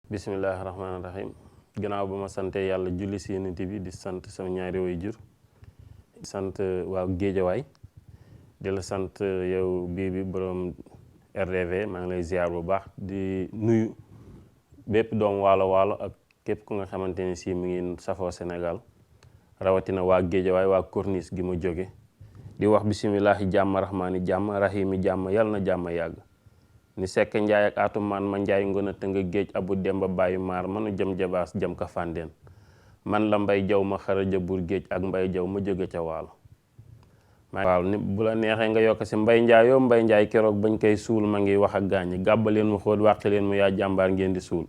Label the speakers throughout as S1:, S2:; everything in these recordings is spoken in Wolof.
S1: bismillahi rahmaani rahim gannaaw ba ma sante yàlla julli si yonent bi di sant sama ñaari waajur di sant waa Géejawaay di la sant yow bii bi borom RDV maa ngi lay ziar bu baax di nuyu bépp doom waalo ak képp ku nga xamante ni si mi ngi safoo Sénégal rawatina waa Géejawaay waa Corniche gi ma jóge di wax bisimilahi jàmm rahmaani jàmm rahimi jàmm yàlla na jàmm yàgg ni sekk njaay ak atumaan ma njaay ngona te nga géej abu demba bàyyi maar manu jëm jabaas jëm ka fàndeen man la mbay jaw ma xaraja bur géej ak mbay jaw ma jóge ca waalo waaw ni bu la neexee nga yokk si mbay njaayoo mbay njaay keroog bañ koy suul ma ngi wax ak gaañi gàbbaleen mu xóot wàqi leen mu yaa jàmbaar ngeen di suul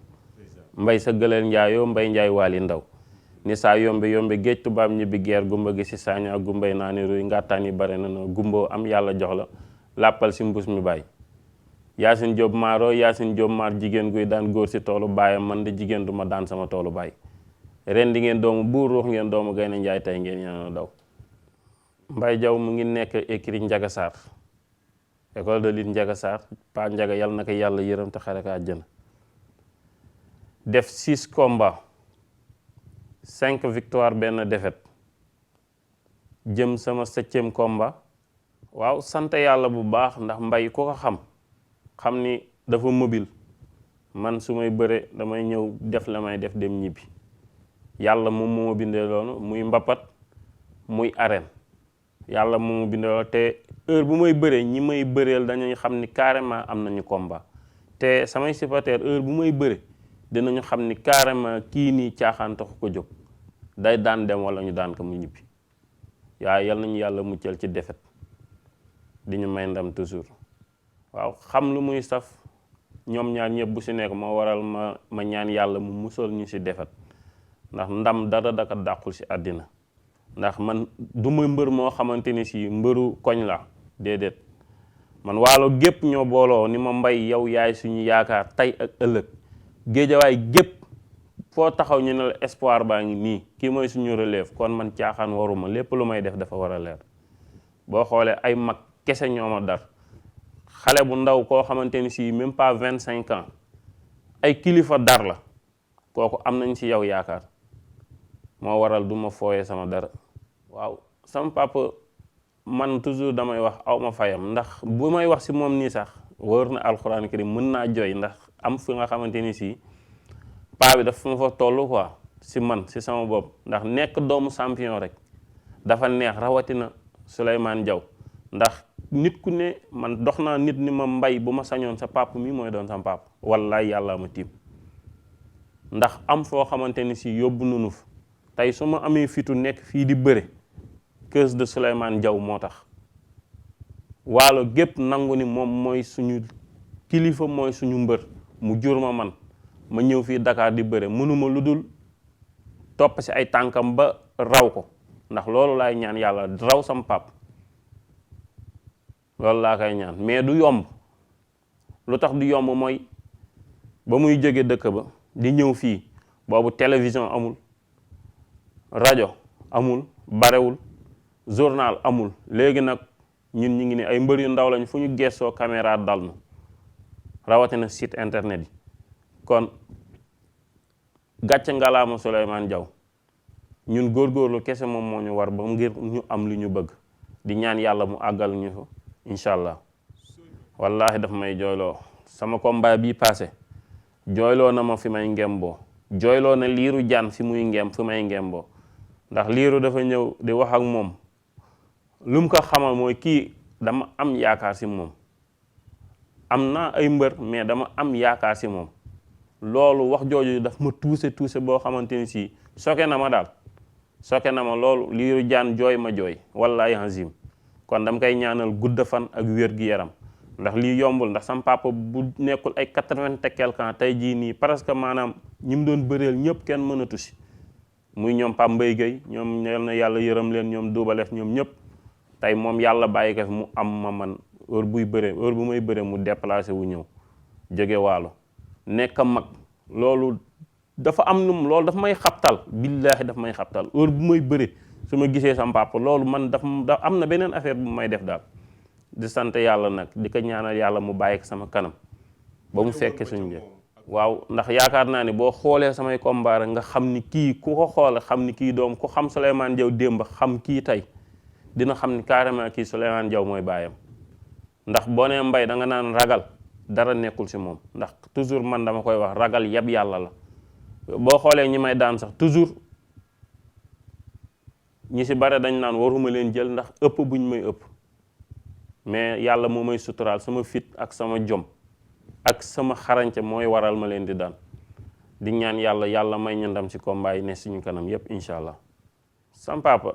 S1: mbay sa gëleel njaayoo mbay njaay waali ndaw ni saa yombe géej tubaab ñibbi geer gumba gi si saaña ak gumbay naa ni ruy ngàttaan yi bare na no gumboo am yàlla jox la làppal si mbus mi bàyyi Yaasin Jóob maaroo Yaasin Jóob maar jigéen guy daan góor si toolu baayam man de jigéen du ma daan sama toolu baay ren di ngeen doomu buur ruux ngeen doomu gaynde njaay tey ngeen ñaanal daw Mbay Jaw mu ngi nekk écrit Njaga Saar école de lutte Njaga Saar pa Njaga yàlla na ko yàlla yërëm te xare ko àjjana def 6 combats 5 victoire benn défaite jëm sama 7e combat waaw sant yàlla bu baax ndax mbay ku ko xam ni dafa mobile man su may bëre damay ñëw def la may def dem ñibbi yàlla moom moo ma bindee loolu muy mbapat muy arène yàlla moom ma bindee loolu te heure bu may bëree ñi may bëreel dañuy xam ni carrément am nañu combat te samay supporters heure bu may bëre dinañu xam ni carrément kii nii caaxaan taxu ko jóg day daan dem wala ñu daan ko mu ñibbi yal nañu yàlla muccal ci défaite di ñu may ndam toujours waaw xam lu muy saf ñoom ñaar ñëpp bu si nekk moo waral ma ñaan yàlla mu musal ñu si defet ndax ndam dara daka dàqul si àddina ndax man du ma mbër moo xamante ni si mbëru koñ la déedéet man waalo gépp ñoo booloo ni ma mbay yow yaay suñu yaakaar tey ak ëllëg géejawaay gépp foo taxaw ñu ne la espoir baa ngi nii kii mooy suñu relève kon man caaxaan waruma lépp lu may def dafa war a leer boo xoolee ay mag kese ñoo ma dar xale bu ndaw koo xamante ni si même pas 25 ans ay kilifa dar la kooku am nañ si yow yaakaar moo waral du ma fooyee sama dara waaw sama papa man toujours damay wax aw ma fayam ndax bu may wax si moom nii sax wóor na alxuraan karim mën naa jooy ndax am fi nga xamante ni si paa bi dafa ma fa toll quoi si man si sama bopp ndax nekk doomu champion rek dafa neex rawatina Souleymane Diaw ndax nit ku ne man dox naa nit ni ma mbay bu ma sañoon sa papa mi mooy doon sama papa wallaay yàlla ma tiim ndax am foo xamante ni si yóbbu nanu fa tey su ma amee fitu nekk fii di bëre keus de Souleymane Diaw moo tax waalo gépp nangu ni moom mooy suñu kilifa mooy suñu mbër mu jur ma ñëw fii Dakar di bëre mënuma lu dul topp si ay tànkam ba raw ko ndax loolu laay ñaan yàlla raw sam pap loolu laa koy ñaan mais du yomb lu tax du yomb mooy ba muy jóge dëkk ba di ñëw fii boobu télévision amul rajo amul barewul journal amul léegi nag ñun ñu ngi ne ay mbër yu ndaw lañ fu ñu gestoo caméra dal na rawatina site internet yi kon gàcce ngalaama Souleymane Diaw ñun góorgóorlu kese moom moo ñu war ba ngir ñu am lu ñu bëgg di ñaan yàlla mu àggal ñu ko incha allah wallahi daf may jooyloo sama combat bii passé jooyloo na ma fi may ngemboo jooyloo na liiru jaan fi muy ngem fi may ngemboo ndax liiru dafa ñëw di wax ak moom lu mu ko xamal mooy kii dama am yaakaar si moom am naa ay mbër mais dama am yaakaar si moom loolu wax jooju daf ma tuuse boo xamante ni si soke na ma daal soke na ma loolu liiru jaan jooy ma jooy wallahi azim kon dama koy ñaanal gudda fan ak wér gi yaram ndax lii yombul ndax sam papa bu nekkul ay 80 et quelque ans tey jii nii presque maanaam ñi mu doon bëreel ñëpp kenn mënatu si muy ñoom Pape Mbaye Gueye ñoom yal na yàlla yërëm leen ñoom duubaleef ñoom ñëpp tey moom yàlla bàyyi ko fi mu am ma man heure bu may bëre mu déplacé wu ñëw jóge waalo nekk mag loolu dafa am num loolu dafa may xabtal billaahi dafa may xabtal heure bu may bëre su ma gisee sam papa loolu man dafa am na beneen affaire bu may def daal di sant yàlla nag di ko ñaanal yàlla mu bàyyi ko sama kanam ba mu fekkee suñu njëkk waaw ndax yaakaar naa ni boo xoolee samay combat nga xam ni kii ku ko xoole xam ni kii doom ku xam Souleymane Diaw démb xam kii tey dina xam ni carrément kii Souleymane Diaw mooy baayam ndax boo nee mbay da nga naan ragal dara nekkul si moom ndax toujours man dama koy wax ragal yab yàlla la boo xoolee ñi may daan sax toujours ñi si bare dañ naan waruma leen jël ndax ëpp buñ may ëpp mais yàlla moo may suturaal sama fit ak sama jom ak sama xarañte mooy waral ma leen di daan di ñaan yàlla may ñu ndam ci combat yi ne suñu kanam yépp incha allah. sam papa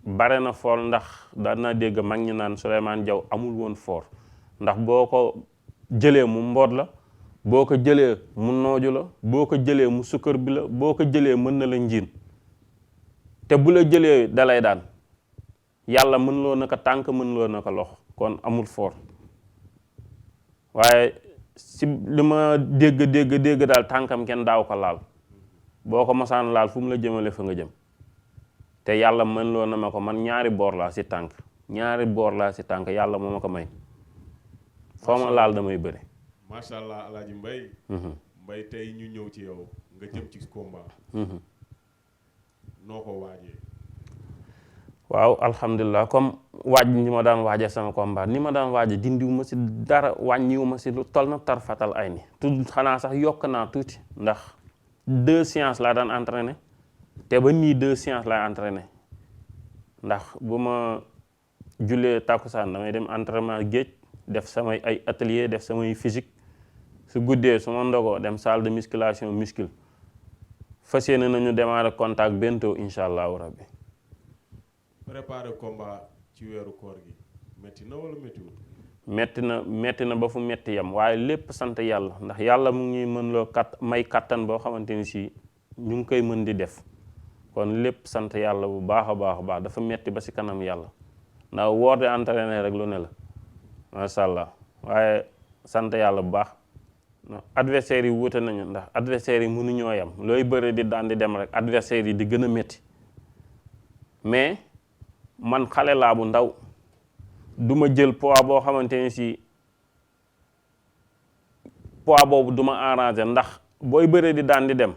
S1: bare na foor ndax daan naa dégg mag ñi naan Souleymane Diaw amul woon foor ndax boo ko jëlee mu mboot la boo ko jëlee mu nooju la boo ko jëlee mu sukkër bi la boo ko jëlee mën na la njiin te bu la jëlee dalay daan yàlla mën loo na ko tànk mën loo na ko loxo kon amul foor waaye si li ma dégg daal tànkam kenn daaw ko laal boo ko mosaan laal fu mu la jëmale fa nga jëm te yàlla mën loo na ma ko man ñaari boor laa si tànk yàlla moo ma ko may foo ma laal damay bëri.
S2: macha allah Alaaji Mbaye. Mbaye tey ñu ñëw ci yow nga jëm ci combat. noo ko waajee.
S1: waaw alhamdulilah comme waaj ni ma daan waajee sama combat ni ma daan waajee dindiwu ma si dara wàññiwu ma si lu toll na tarfatal ay ni xanaa sax yokk naa tuuti ndax 2 séances laa daan entraîné te ba nii 2 séances laay entraîné ndax bu ma jullee takkusaan damay dem entraînement géej def samay ay atelier def samay physique su guddee su ma ndogoo dem salle de musculation muscle fas yéene nañu démarrer contact bientôt incha allahu rabbi.
S2: préparer combat ci weeru koor gi metti na wala mettiwul.
S1: metti na ba fu metti yam waaye lépp sant yàlla ndax yàlla mu ngi mën loo may kattan boo xamante ni si ñu ngi koy mën di def kon lépp sant yàlla bu baax a baax dafa metti ba si kanam yàlla ndax woor di entraîné rek lu ne la macha allah waaye sant yàlla bu baax adversaires yi wuute nañu ndax adversaires yi mënuñoo yam looy bëre di daan di dem rek adversaires yi di gën a metti mais man xale laa bu ndaw du ma jël poids boo xamante ni si poids boobu du ma arrangé ndax booy bëree di daan di dem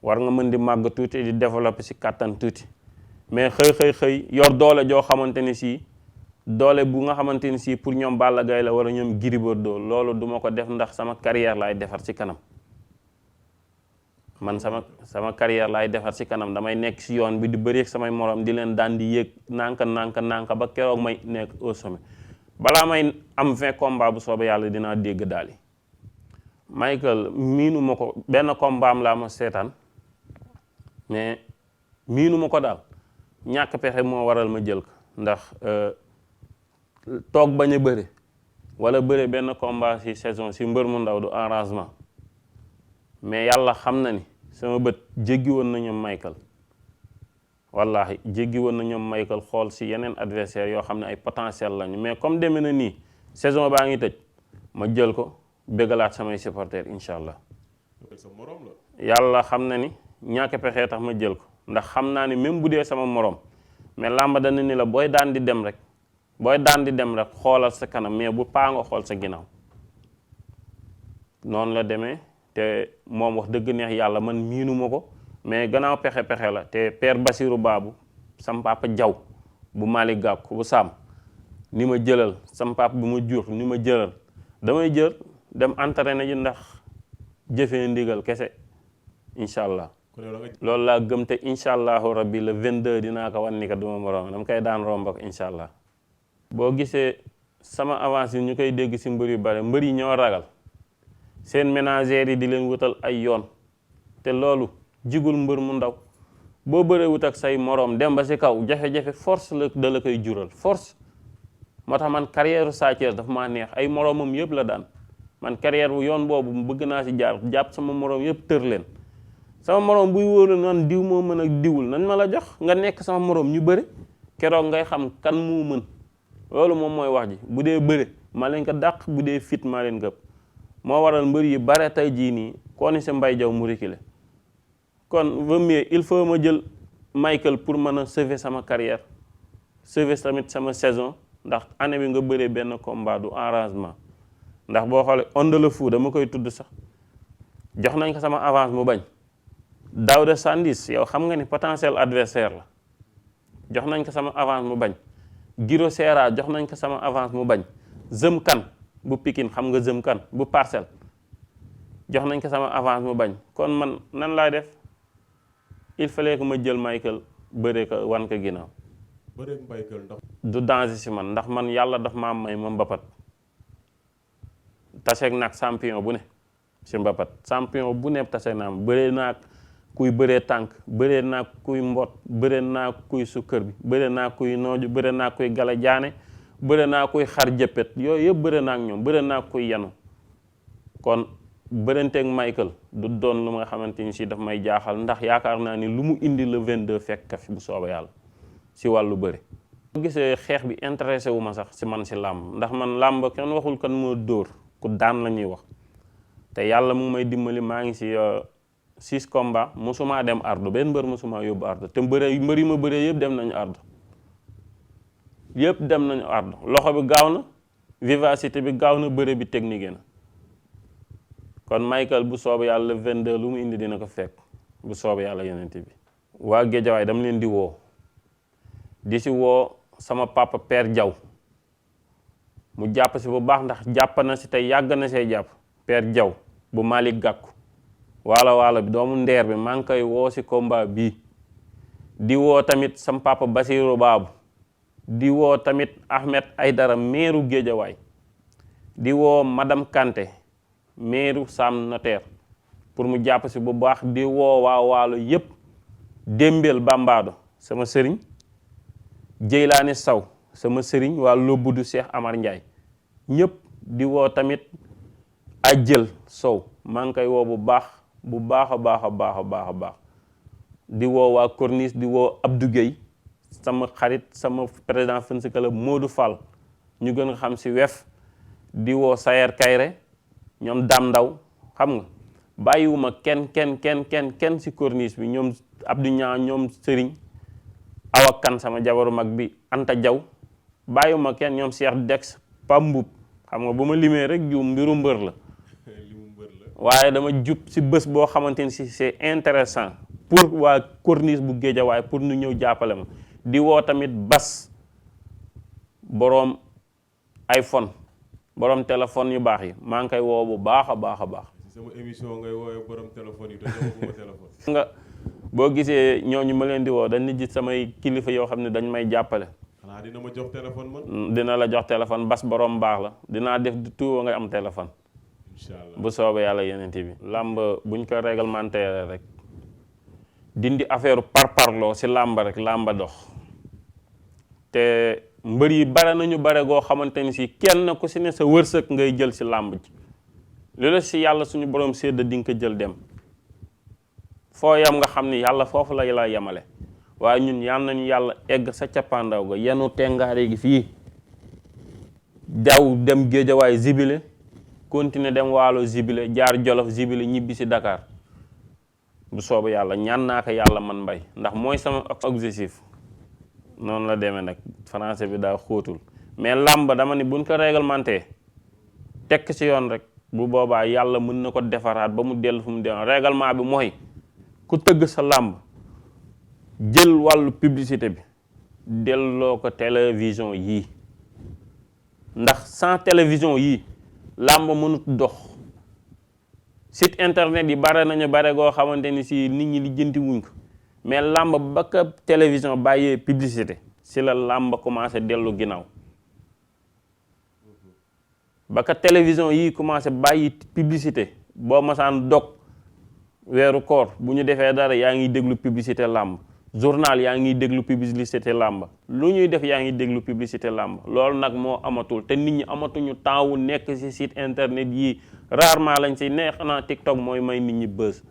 S1: war nga mën di màgg tuuti di développer si kàttan tuuti mais xëy yor doole joo xamante ni si doole bu nga xamante ni si pour ñoom Balla Gaye la wala ñoom Gris Bordeaux loolu du ma ko def ndax sama carrière laay defar ci kanam man sama carrière laay defar ci kanam damay nekk ci yoon bi di bëreek samay morom di leen daan di yéeg nànka ba keroog may nekk au sommet balaa may am 20 combat bu soobee yàlla dinaa dégg daal yi Michael miinu ma ko benn combat am laa ma seetaan mais miinu ma ko daal ñàkk pexe moo waral ma jël ko ndax toog bañ a bëre wala bëre benn combat ci saison ci mbër mu ndaw du arrangement mais yàlla xam na ni sama bët jéggi woon na ñoom Michael wallahi jéggi woon na ñoom Michael xool ci yeneen adversaire yoo xam ne ay potentiel lañu mais comme demee na nii saison baa ngi tëj ma jël ko bégalaat samay supporters incha allah. yàlla xam na ni ñàkk pexe tax ma jël ko ndax xam naa ni même bu dee sama morom mais làmba dana ni la booy daan di dem rek xoolal sa kanam mais bu paa nga xool sa ginnaaw noonu la demee. te moom wax dëgg neex yàlla man miinuma ko mais gannaaw pexe la te père Basirou Babou sam papa Diaw bu Malick Gakou bu Saam ni ma jëlal sam papa bi ma jur ni ma jëlal damay jël dem entraîné ji ndax jëfee ndigal kese incha allah loolu laa gëm te incha allahu rabbi le 22 dinaa ko wan ni ko duma moroom dama koy daan romb ak incha allah. boo gisee sama avance yi ñu koy dégg si mbër yu bare mbër yi ñoo ragal seen ménagères yi di leen wutal ay yoon te loolu jigul mbër mu ndaw boo bëree wut ak say moroom dem ba si kaw jafe-jafe force la da la koy jural force moo tax man carrière Sa Thiès dafa maa neex ay moroomam yëpp la daan man carrière bu yoon boobu bëgg naa si jaar jàpp sama moroom yëpp tër leen sama moroom buy wóoru naan diw moo mën ak diwul nañ ma la jox nga nekk sama moroom ñu bëri keroog ngay xam kan moo mën loolu moom mooy wax ji bu dee bëri maa leen ko dàq bu dee fit maa leen gëpp moo waral mbër yi bare tey jii nii koo ni si Mbaye Diaw mu reculer kon vaut mieux il faut ma jël Michael pour mën a sauver sama carrière sauver tamit sama saison ndax année bi nga bëree benn combat du arrangement ndax boo xoolee Onde le Fou dama koy tudd sax jox nañ ko sama avance mu bañ. Daouda Sandis yow xam nga ni potentiel adversaire la jox nañ ko sama avance mu bañ. Giro Sera jox nañ ko sama avance mu bañ. Zëm Kan bu Pikine xam nga Zëm Kan bu Parcelles jox nañ ko sama avance mu bañ kon man nan laay def il fallait que ma jël Michael bëree ko wan ko ginnaaw.
S2: bëree Michael ndax.
S1: du danger si man ndax man yàlla daf maa may ma mbapat taseeg naag champion bu ne si mbapat champion bu ne taseeg naa bëree naag kuy bëree tànk bëree naag kuy mbot bëree naag kuy sukkër bi bëree naag kuy nooju bëree naag kuy gala jaane bëree naag kuy xar jëppet yooyu yëpp bëree naag ñoom bëree naag kuy yanu kon bëranteeg Michael du doon lu nga xamante ni si daf may jaaxal ndax yaakaar naa ni lu mu indi le 22 fekk ka fi bu sooba yàlla si wàllu bëri. boo gisee xeex bi intéressé wu ma sax si man si làmb ndax man làmb kenn waxul kan moo dóor ku daan la ñuy wax te yàlla mu may dimbali maa ngi si 6 combats mosumaa dem ardo benn mbër mosumaa yóbbu ardo te mbër yi ma bëree yëpp dem nañu ardo loxo bi gaaw na vivacité bi gaaw na bëre bi technique na kon Michael bu soobee yàlla le 22 lu mu indi dina ko fekk bu soobee yàlla yenente bi. waa Géejawaay dama leen di woo di si woo sama papa Père Diaw mu jàpp si bu baax ndax jàpp na si te yàgg na see jàpp Père Diaw bu Malick Gakou waalo bi doomu ndeer bi maa ngi koy woo si combat bii di woo tamit sama papa Basirou Babou di woo tamit Ahmed Aydara meeru Géejawaay di woo madame Kanté meeru Sam Notaire pour mu jàpp si bu baax di woo waa waalo yépp Dembel Bambado sama sëriñ Jeylaani Saw sama sëriñ waa Lobbudu Cheikh Amar Ndiaye ñëpp di woo tamit Ajjël Sow maa ngi koy woo bu baax a baax di woo waa Corniche di woo Abdou Gueye sama xarit sama président fan si club Modou Fall ñu gën a xam si wef di woo Sayer Kayre ñoom Dam Ndaw xam nga bàyyiwuma kenn si Corniche bi ñoom Abdou Ñaa ñoom sëriñ Awa Kan sama jabaru mag bi Anta Jaw bàyyiwuma kenn ñoom Cheikh Dex Pambub xam nga bu ma limee rek juum mbiru mbër la waaye dama jub si bés boo xamante ni si c'est intéressant pour waa Corniche bu Géejawaay pour ñu ñëw jàppale ma di woo tamit Bas boroom iPhone boroom téléphone yu baax yi maa ngi koy woo bu baax a baax.
S2: sama émission ngay woowee boroom téléphone yi te joxaguma téléphone.
S1: nga boo gisee ñooñu ma leen di woo dañu gis samay kilifa yoo xam ne dañ may jàppale.
S2: xanaa dina ma jox téléphone man.
S1: dina la jox téléphone Bas boroom baax la dinaa def du tout nga am téléphone.
S2: Inch'Allah
S1: bu soobee yàlla yenente bi. làmb buñ ko réglementé rek dindi affaire parparloo si làmb rek làmba dox te mbër yi bare nañu bare goo xamante ni si kenn ku si ne sa wërsëg ngay jël si làmb ji li la si yàlla suñu borom sédd di nga ko jël dem foo yam nga xam ni yàlla foofu la la yemale waaye ñun yal nañu yàlla egg sa cappaandaw ga yenu tengaare gi fii daw dem Géejawaay zibile continuer dem Waalo zibile jaar Jolof zibile ñibbi si Dakar bu soobu yàlla ñaan naa ko yàlla man Mbaye ndax mooy sama objectif noonu la demee nag français bi daa xóotul mais làmb dama ni buñ ko réglementé tekk ci yoon rek bu boobaa yàlla mën na ko defaraat ba mu dellu fu mu dem règlement bi mooy ku tëgg sa làmb jël wàllu publicité bi delloo ko télévision yii ndax sans télévision yii làmb mënut dox site internet yi bare nañu bare goo xamante ni si nit ñi lijjanti wuñ ko mais làmb ba ka télévision bàyyee publicité si la làmb commencé dellu ginnaaw ba ka télévision yi commencé bàyyi publicité boo masaan dog weeru koor bu ñu defee dara yaa ngi déglu publicité làmb journal yaa ngi déglu publicité làmb lu ñuy def yaa ngi déglu publicité làmb loolu nag moo amatul te nit ñi amatuñu temps wu nekk ci site internet yi rarement lañ ci neex naa TikTok mooy may nit ñi buzz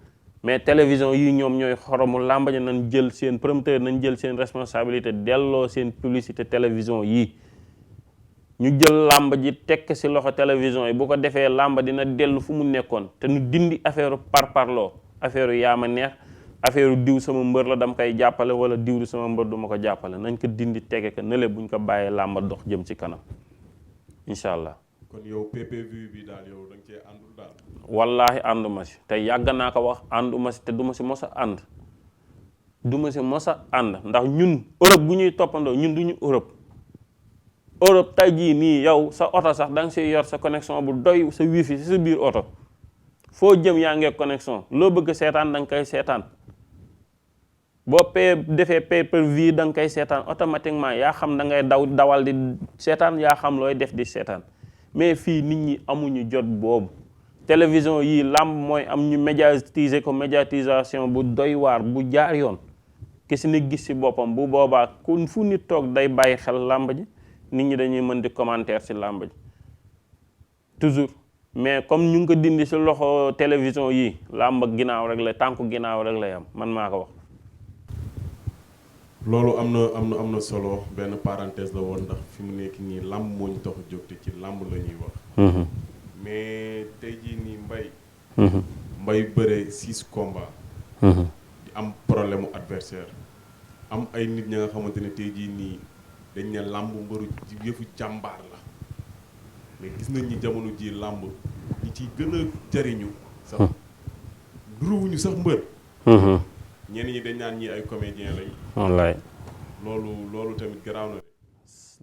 S1: mais télévision yi ñoom ñooy xoromu làmb ja nañ jël seen promoteur nañ jël seen responsabilité delloo seen publicité télévision yi ñu jël làmb ji tekk ci loxo télévision yi bu ko defee làmb dina dellu fu mu nekkoon te ñu dindi affaire parparloo affaire yaa ma neex affaire diw sama mbër la dama koy jàppale wala diw di sama mbër du ma ko jàppale nañ ko dindi tege ko nële buñ ko bàyyee làmb dox jëm ci kanam incha allah.
S2: kon yow PPV bi daal yow da nga cee àndul daal.
S1: wallaahi ànduma si te yàgg naa ko wax ànduma si te du ma si mos a ànd du ma si mos a ànd ndax ñun Europe bu ñuy toppandoo ñun duñu Europe tey jii nii yow sa oto sax da nga siy yor sa connexion bu doy sa wifi si sa biir oto foo jëm yaa ngi connexion loo bëgg seetaan da nga koy seetaan boo defee pay per view da nga koy seetaan automatiquement yaa xam da ngay dawal di seetaan yaa xam looy def di seetaan mais fii nit ñi amuñu jot boobu télévision yii làmb mooy am ñu médiatiser ko médiatisation bu doy waar bu jaar yoon ki si ni gis si boppam bu boobaa ku fu nit toog day bàyyi xel làmb ji nit ñi dañuy mën di commentaire si làmb ji toujours mais comme ñu ngi ko dindi si loxo télévision yii làmb ginnaaw rek la tànku ginnaaw rek lay am man maa ko wax.
S2: loolu am na solo benn parenthèse la woon ndax fi mu nekk nii làmb moo ñu tax a jóg te ci làmb la ñuy wax. mais tey jii nii Mbaye bëre 6 combats. di am problème mu adversaire am ay nit ña nga xamante ne tey jii nii dañ ne làmb mbëru ci yëfu jàmbaar la mais gis nañ ni jamono ji làmb ñi ciy gën a jariñu sax duruwuñu sax mbër. ñenn ñi dañ naan ñi ay comédien lañ.
S1: wallaay.
S2: loolu tamit garaaw na de.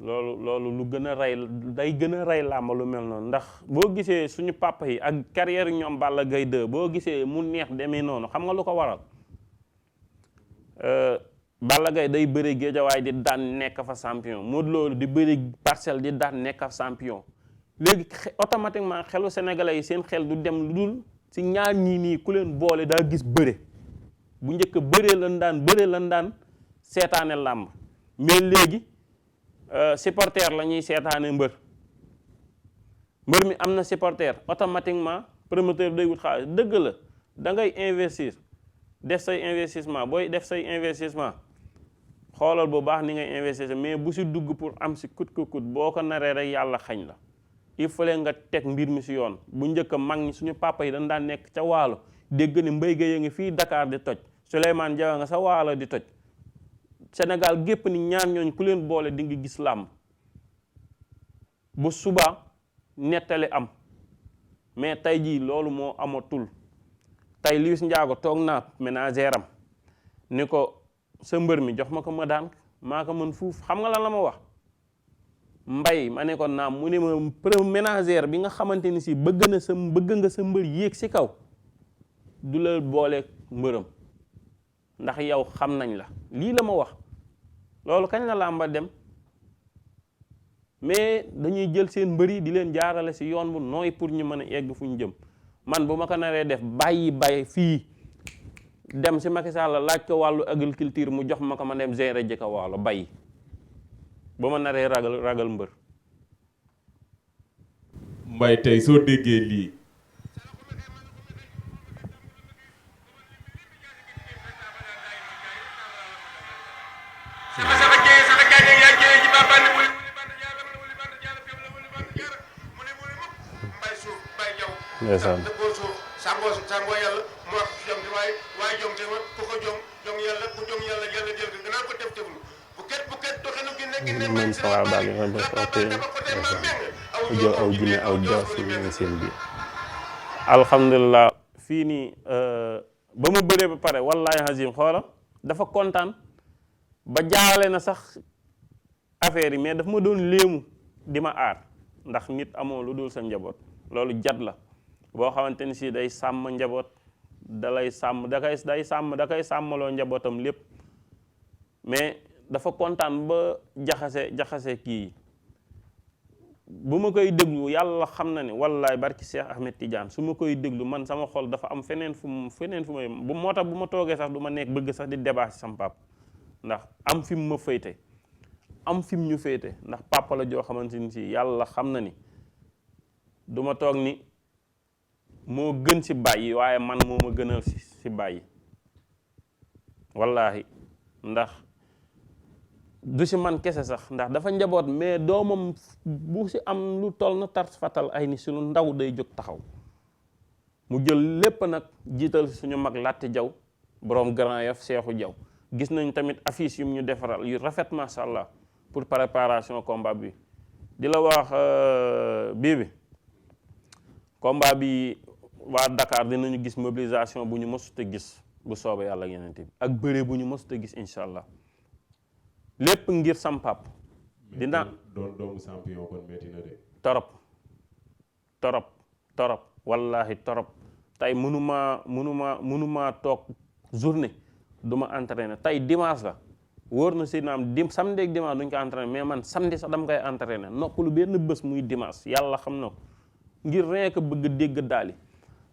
S1: loolu lu gën a rey day gën a rey làmb lu mel noonu ndax boo gisee suñu papa yi ak carrière ñoom Balla Gaye 2 boo gisee mu neex demee noonu xam nga lu ko waral Balla Gaye day bëri Géejawaay di daan nekk fa champion Modou Lo di bëri Parcelles di daan nekk fa champion léegi automatiquement xelu sénégalais yi seen xel du dem lu dul si ñaar ñii nii ku leen boole daa gis bëre bu njëkk bëre lan daan seetaane làmb mais léegi supporter la ñuy seetaane mbër mi am na supporter automatiquement promoteur day wut xaalis dëgg la da ngay investir def say investissement booy def say investissement xoolal bu baax ni ngay investir mais bu si dugg pour am si kut boo ko naree rek yàlla xañ la il fallait nga teg mbir mi si yoon bu njëkk mag ñi suñu papa yi dañ daan nekk ca waalo dégg ni Mbaye Guèye ngi fii Dakar di toj Souleymane Diaw nga sa waalo di toj Sénégal gépp ni ñaar ñooñ ku leen boole di nga gis làmb bu suba nettali am mais tey jii loolu moo amatul tey Liss Ndiago toog naa ménagère am ni ko sa mbër mi jox ma ko ma daan maa ko mën fuuf xam nga lan la ma wax Mbaye ma ne ko naam mu ne ma ménagère bi nga xamante ni si bëgg nga sa mbër yéeg si kaw du la boole mbërëm ndax yow xam nañ la lii la ma wax loolu kañ la làmba dem mais dañuy jël seen mbër yi di leen jaarale si yoon bu nooy pour ñu mën a egg fu ñu jëm man bu ma ko naree def bàyyi fii dem si Macky Sall laaj ko wàllu agriculture mu jox ma ko ma dem gérer ji ko wàllu bay ba ma naree ragal mbër.
S2: Mbaye tey soo déggee lii.
S1: ndeysaan
S3: sangoo yàlla mu wax jom te waaye jom te ku ko jom yàlla ku jom yàlla jël ko gannaaw ko tef teflu bu ket doxinu gi nekk ne man
S1: sa waa daal nga def ok aw jinne aw jaw si ngi seen biir alhamdulilah fii nii ba mu bëree ba pare wallahi hazim xoola dafa kontaan ba jaawale na sax affaire yi mais daf ma doon léemu di ma aar ndax nit amoo lu dul sa njaboot loolu jat la boo xamante ni si day sàmm njaboot day sàmmaloo njabootam lépp mais dafa kontaan ba jaxase kii yi bu ma koy déglu yàlla xam na ne wallaay barki Cheikh Ahmed Tidiane su ma koy déglu man sama xol dafa am feneen fu may moo tax bu ma toogee sax du ma nekk bëgg sax di débat si sama papa ndax am fi mu ma féete am fi mu ñu féete ndax papa la joo xamante ni si yàlla xam na ni du ma toog ni moo gën si bàyyi waaye man moo ma gënal si bàyyi wallaahi ndax du si man kese sax ndax dafa njaboot mais doomam bu si am lu toll na tar fatal ay ni si lu ndaw day jóg taxaw mu jël lépp nag jiital suñu mag Latti Jaw borom Grand Yoff Seexu Jaw gis nañ tamit affiche yu ñu defaral yu rafet macha allah pour préparation combat bi di la wax bii bi combat bi waa Dakar dinañu gis mobilisation bu ñu mësut a gis bu soobee yàlla ak yeneen bi ak bëre bu ñu mësut a gis incha allah lépp ngir sam pap dina
S2: doon doomu champion kon metti na de. torop wallahi torop tey mënuma toog journée du ma entraîné tey dimanche la wóor na si naam samedi ak dimanche duñ ko entraîné mais man samedi sax dama koy entraîné noppalu benn bés muy dimanche yàlla xam na ko ngir rien que bëgg dégg daali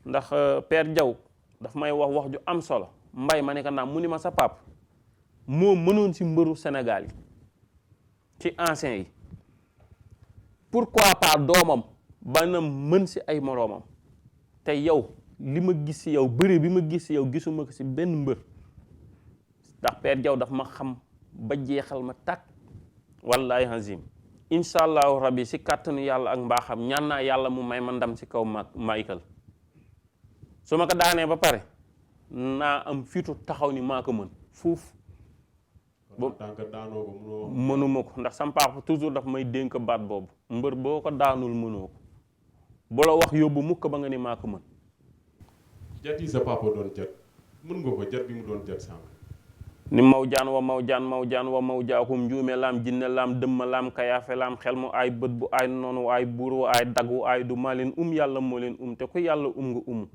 S2: ndax Père Diaw daf may wax ju am solo mbay ma ne ko naam mu ni ma sa pap moo mënoon si mbëru Sénégal yi ci anciens yi pourquoi pas doomam ba na mën si ay moroomam te yow li ma gis si yow bëre bi ma gis si yow gisuma ko si benn mbër ndax Père Diaw daf ma xam ba jeexal ma tàkk wallahi hazim incha allahu rabbi si kàttanu yàlla ak mbaaxam ñaan naa yàlla mu may ma ndam si kaw Michael su ma ko daanee ba pare naa am fitu taxaw ni maa ko mën fuuf mënuma ko ndax sam papa toujours daf may dénk baat boobu mbër boo ko daanul mënoo ko bu la wax yóbbu mukk ba nga ni maa ko mën jat yi sa papa doon jat mën nga ko jat bi mu doon jat sànq
S1: ni maw jaan wa maw jaakum njuume laam jinne laam dëmma laam kayaafe laam xel mu aay bët bu aay noonu wu aay buur wu aay dag wu aay du maa leen yàlla moo leen te ku yàlla nga umu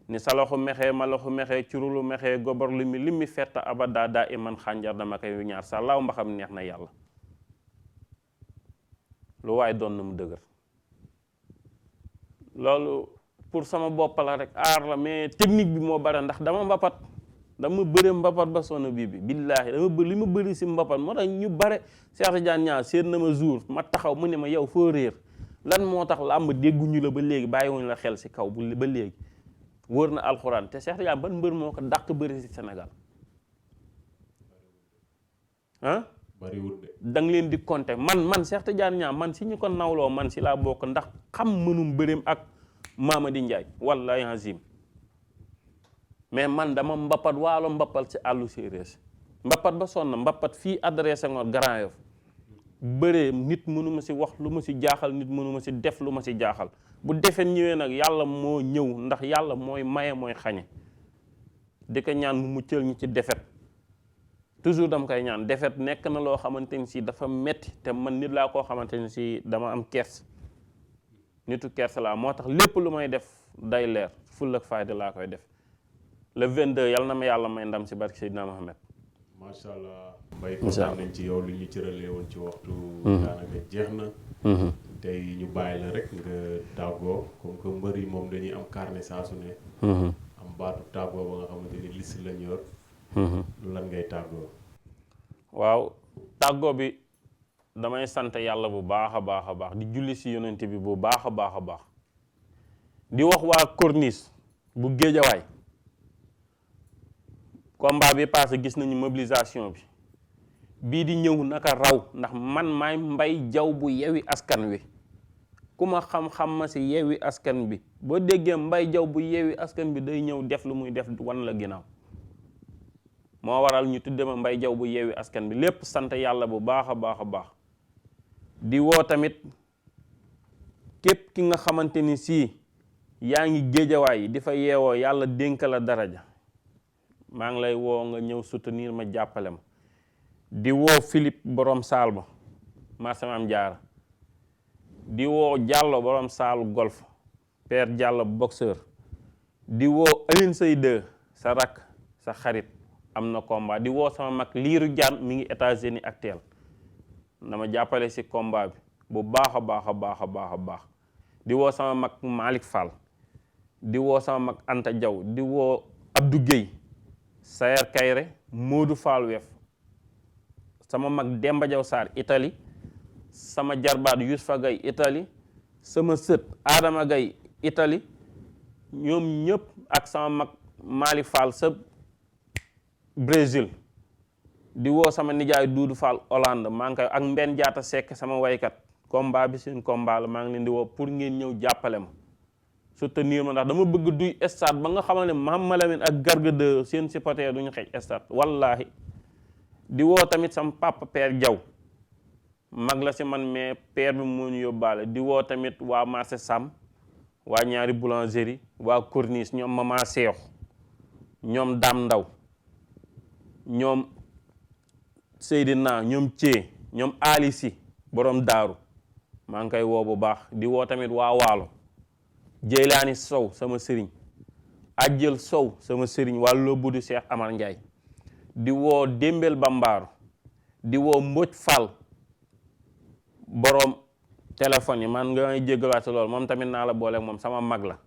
S1: ni sa loxu mexee ma loxu mexee curulu mexee gobar li mi fetta abada daa iman xànjar dama koy ñaar sa laaw mbaxam neex na yàlla lu waaye doon na mu dëgër loolu pour sama bopp la rek aar la mais technique bi moo bare ndax dama bëre mbapat ba sonn bii bi billaahi li ma bëri si mbapat moo tax ñu bare Cheikh Tidiane Niang seet na ma jour ma taxaw mu ne ma yow foo réer lan moo tax làmb dégguñu la ba léegi bàyyiwuñu la xel si kaw ba léegi wóor na alxuraan te Cheikh Tidiane ban mbër moo ko dàq bëri si Sénégal ah
S2: bariwul de
S1: da nga leen di compter man Cheikh Tidiane Niang man si ñu ko nawloo man si laa bokk ndax xam mënum bëreem ak Mamadi Ndiaye wallahi azim mais man dama mbapat waalo mbapat ci àllu séeréer mbapat ba sonn mbapat fii adressé ngoor Grand Yoff bëree nit mënuma si wax lu ma si jaaxal nit mënuma si def lu ma si jaaxal bu defet ñëwee nag yàlla moo ñëw ndax yàlla mooy maye mooy xañe di ko ñaan mu muccal ñi ci defet toujours dama koy ñaan defet nekk na loo xamante ni si dafa metti te man nit laa koo xamante ni si dama am kers nitu kers laa moo tax lépp lu may def day leer fulla ak fayda laa koy def le 22 yal na ma yàlla may ndam si barke Seydina Mohamed.
S2: macha allah Mbaye kontaan nañ ci yow lu ñu cëralee woon ci waxtu daanaka jeex na tey ñu bàyyi la rek nga tàggoo comme que mbër yi moom dañuy am carnet saa su ne am baatu tàggoo ba nga xamante ni liste lañ yor lan ngay tàggoo
S1: waaw tàggoo bi damay sant yàlla bu baax a baax di julli si yonent bi bu baax a baax di wax waa Corniche bu Géejawaay combat bi passé gis nañu mobilisation bi bii di ñëw naka raw ndax man maay Mbaye Diaw bu Yewwi Askan Wi ku ma xam-xam ma si Yewwi Askan bi boo déggee Mbaye Diaw bu Yewwi Askan bi day ñëw def lu muy def wan la ginnaaw moo waral ñu tudde ma Mbaye Diaw bu Yewwi Askan bi lépp sant yàlla bu baax a baax di woo tamit képp ki nga xamante ni si yaa ngi Géejawaay yi di fa yeewoo yàlla dénk la daraja maa ngi lay woo nga ñëw soutenir ma jàppale ma di woo Philippe borom saal ba marché Maam Jaara di woo Diallo borom saalu golf Père Diallo boxeur di woo Aline Sey 2 sa rakk sa xarit am na combat di woo sama mag Liiru Jaan mi ngi États-Unis actuel dama jàppale si combat bi bu baax a baax di woo sama mag Malick Fall di woo sama mag Anta Diaw di woo Abdou Guèye Sayer Kayre Modou Fall Wef sama mag Demba Diaw Sarr Italie sama jarbaat Youssoufa Gaye Italie sama sët Adama Gaye Italie ñoom ñëpp ak sama mag Malick Fall sa Brésil di woo sama nijaay Doudou Fall Hollande maa ngi koy ak Mbenn Jaata Seck sama waykat combat bi seen combat la maa ngi leen di woo pour ngeen ñëw jàppale ma soutenir ma ndax dama bëgg duy stade ba nga xamal ne Mama Lamine ak Garga de seen supporter duñu xëj stade wallaahi di woo tamit sama papa Père Diaw mag la si man mais père bi moo ñu yóbbaale di woo tamit waa marché Sam waa ñaari boulangerie waa Corniche ñoom Mama Seexu ñoom Dam Ndaw ñoom Seydina ñoom Thié ñoom Ali Si borom daaru maa ngi koy woo bu baax di woo tamit waa Waalo Jeylaani Sow sama sëriñ Ajjël Sow sama sëriñ waa Lobbudu Cheikh Amar Ndiaye di woo Dembel Bambaaru di woo Mbodj Fall borom téléphone yi man nga may jéggalaat loolu moom tamit naa la booleeg moom sama mag la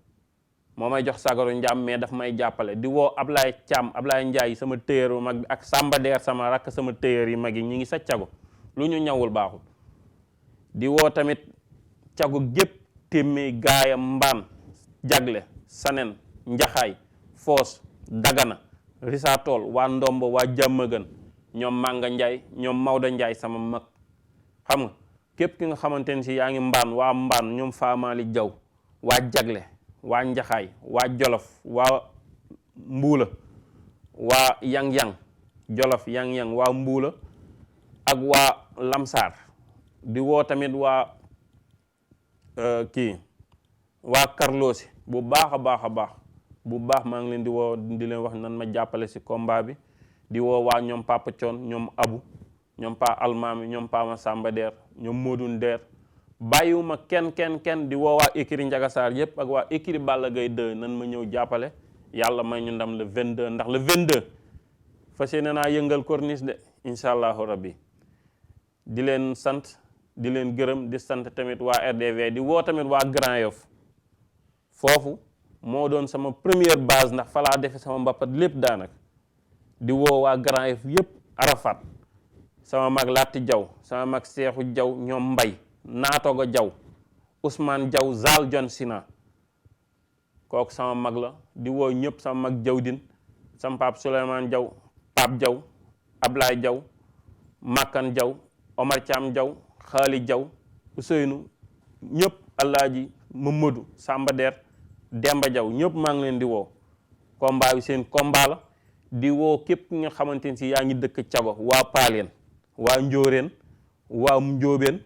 S1: moo may jox sagaru njàm mais daf may jàppale di woo Ablaye Thiam Ablaye Ndiaye sama téyër bu mag bi ak Samba Der sama rakk sama téyër yi mag yi ñi ngi sa cago lu ñu ñawul baaxul di woo tamit cago gépp témmee gaayam mbaan jagle sanen njaxaay foos dagana risaatool waa ndombo waa jàmmagën ñoom Manga Ndiaye ñoom Maodo Ndiaye sama mag xam nga képp ki nga xamante ne si yaa ngi mbaan ñoom Faamaali Jaw waa jagle waa njaxaay waa jolof waa mbuula waa yang-yang jolof yang-yang waa mbuula ak waa lamsaar di woo tamit waa waa Karloosi bu baax a baax bu baax maa ngi leen di woo di leen wax nan ma jàppale si combat bi di woo waa ñoom Papa Thion ñoom Abu ñoom Pa Almaami ñoom Pa ma Samba Der ñoom Modou Der bàyyiwuma kenn di woo waa écurie Ndiaga Sarr yépp ak waa écurie Balla Gaye 2 nan ma ñëw jàppale yàlla may ñu ndam le 22 ndax le 22 fas yéene naa yëngal corniche de incha allahu rabbi di leen sant di leen gërëm di sant tamit waa RDV di woo tamit waa Grand Yoff foofu moo doon sama première base ndax fa laa defe sama mbappat lépp daanaka di woo waa Grand Yoff yépp Arafat sama mag Latti Jaw sama mag Seexu Jaw ñoom Mbay Naatogo Jaw Ousmane Jaw Zal John Sina kooku sama mag la di woo ñëpp sama mag Jawdin sama pap Souleymane Jaw Pape Jaw Ablaye Jaw Makkan Jaw Omar Thiam Jaw Xaali Jaw Ousseynou ñëpp Alaaji Mamadou Samba Der Demba Jaw ñëpp maa ngi leen di woo combat bi seen combat la di woo képp nga xamante ne si yaa ngi dëkk Cago waa Paaleen waa Njóoreen waa Njóobeen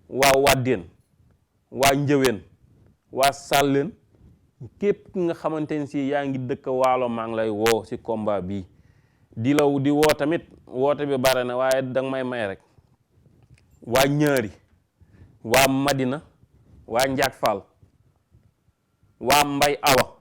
S1: waa Waddeen waa Njëween waa Sàlleen képp nga xamante ne si yaa ngi dëkk Waalo maa ngi lay woo si combat bi di woo tamit woote bi bare na waaye danga may rek waa Ñaari waa Madina waa Njaag Fall waa Mbay Awa